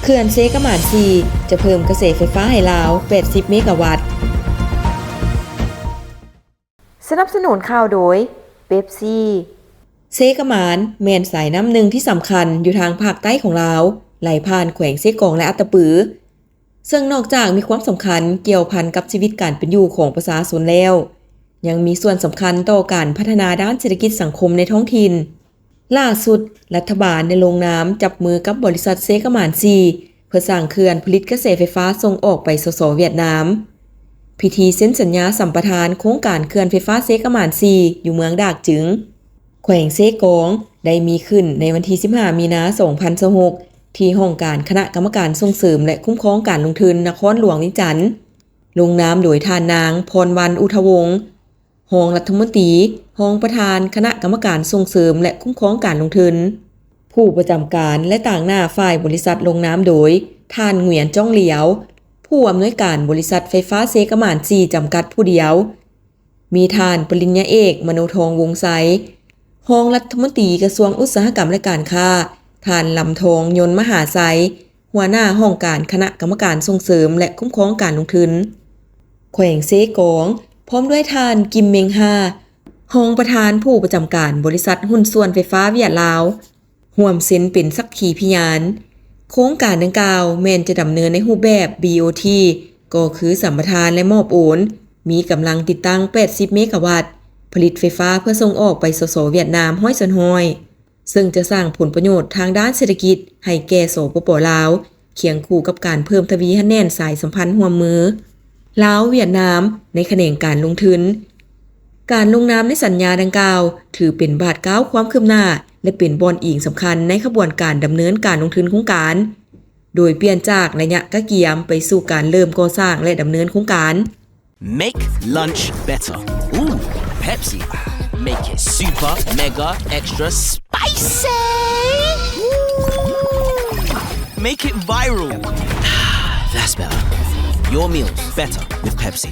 ເຂື່ອນເຊກະໝານສີ່ ຈະເພີ່ມກະແສໄຟຟ້າໃຫ້ລາວ ແປດສິບເມກາວັດ. ສະໜັບສະໜູນຂ່າວໂດຍ ເປັບຊີ. ເຊກະໝານແມ່ນສາຍນ້ຳໜຶ່ງທີ່ສຳຄັນຢູ່ທາງພາກໃຕ້ຂອງລາວ, ໄຫຼຜ່ານແຂວງເຊກອງ ແລະ ອັດຕະປື, ເຊິ່ງນອກຈາກມີຄວາມສຳຄັນກ່ຽວພັນກັບຊີວິດການເປັນຢູ່ຂອງປະຊາຊົນແລ້ວ, ຍັງມີສ່ວນສຳຄັນຕໍ່ການພັດທະນາດ້ານເສດຖະກິດສັງຄົມໃນທ້ອງຖິ່ນ. ລ່າສຸດ, ລັດຖະບານໄດ້ລົງນາມຈັບມືກັບບໍລິສັດເຊກະໝານສີ່ ເພື່ອສ້າງເຂື່ອນຜະລິດກະແສໄຟຟ້າສົ່ງອອກໄປ ສສ ຫວຽດນາມ. ພິທີເຊັນສັນຍາສຳປະທານໂຄງການເຂື່ອນໄຟຟ້າເຊກະໝານສີ່ ຢູ່ເມືອງດາກຈຶງ, ແຂວງເຊກອງ ໄດ້ມີຂຶ້ນໃນວັນທີສິບຫ້າ ມີນາ ສອງພັນຊາວຫົກ ທີ່ຫ້ອງການຄະນະກຳມະການສົ່ງເສີມ ແລະ ຄຸ້ມຄອງການລົງທຶນນະຄອນຫຼວງວຽງຈັນ, ລົງນາມໂດຍທ່ານນາງ ພອນວັນ ອຸທະວົງ ຮອງລັດຖະມົນຕີ, ຮອງປະທານຄະນະກຳມະການສົ່ງເສີມ ແລະ ຄຸ້ມຄອງການລົງທຶນ, ຜູ້ປະຈຳການ ແລະ ຕາງໜ້າຝ່າຍບໍລິສັດ ລົງນາມໂດຍ ທ່ານ ຫງວຽນ ຈ້ອງຫຼຽວ ຜູ້ອຳນວຍການບໍລິສັດໄຟຟ້າເຊກະໝານສີ່ ຈຳກັດຜູ້ດຽວ, ມີທ່ານປະລິນຍາເອກ ມະໂນທອງ ວົງໄຊ ຮອງລັດຖະມົນຕີກະຊວງອຸດສາຫະກຳ ແລະ ການຄ້າ, ທ່ານ ລຳທອງ ຍົນມະຫາໄຊ ຫົວໜ້າຫ້ອງການຄະນະກຳມະການສົ່ງເສີມ ແລະ ຄຸ້ມຄອງການລົງທຶນແຂວງເຊກອງ, ພ້ອມດ້ວຍທ່ານ ກິມເມັງຮາ ຮອງປະທານຜູ້ປະຈຳການບໍລິສັດຫຸ້ນສ່ວນໄຟຟ້າຫວຽດລາວ ຮ່ວມເຊັນເປັນສັກຂີພະຍານ. ໂຄງການດັ່ງກ່າວແມ່ນຈະດຳເນີນໃນຮູບແບບ ບີໂອທີ ກໍຄືສຳປະທານ ແລະ ມອບໂອນ, ມີກຳລັງຕິດຕັ້ງ ແປດສິບເມກາວັດ, ຜະລິດໄຟຟ້າເພື່ອສົ່ງອອກໄປ ສສ ຫວຽດນາມ ຮ້ອຍສ່ວນຮ້ອຍ. ເຊິ່ງຈະສ້າງຜົນປະໂຫຍດທາງດ້ານເສດຖະກິດໃຫ້ແກ່ ສປປ ລາວ, ຄຽງຄູ່ກັບການເພີ່ມທະວີຮັດແໜ້ນສາຍສຳພັນຮ່ວມມືລາວ-ຫວຽດນາມ ໃນຂະແໜງການລົງທຶນ. ການລົງນາມໃນສັນຍາດັ່ງກ່າວ ຖືເປັນບາດກ້າວຄວາມຄືບໜ້າ ແລະ ເປັນບ່ອນອີງສຳຄັນໃນຂະບວນການດຳເນີນການລົງທຶນໂຄງການ, ໂດຍປ່ຽນຈາກໄລຍະກະກຽມໄປສູ່ການເລີ່ມກໍ່ສ້າງ ແລະ ດຳເນີນໂຄງການ. Make lunch better. Ooh, Pepsi. Make it super, mega, extra spicy. Ooh. Make it viral. That's better. Your meals better with Pepsi.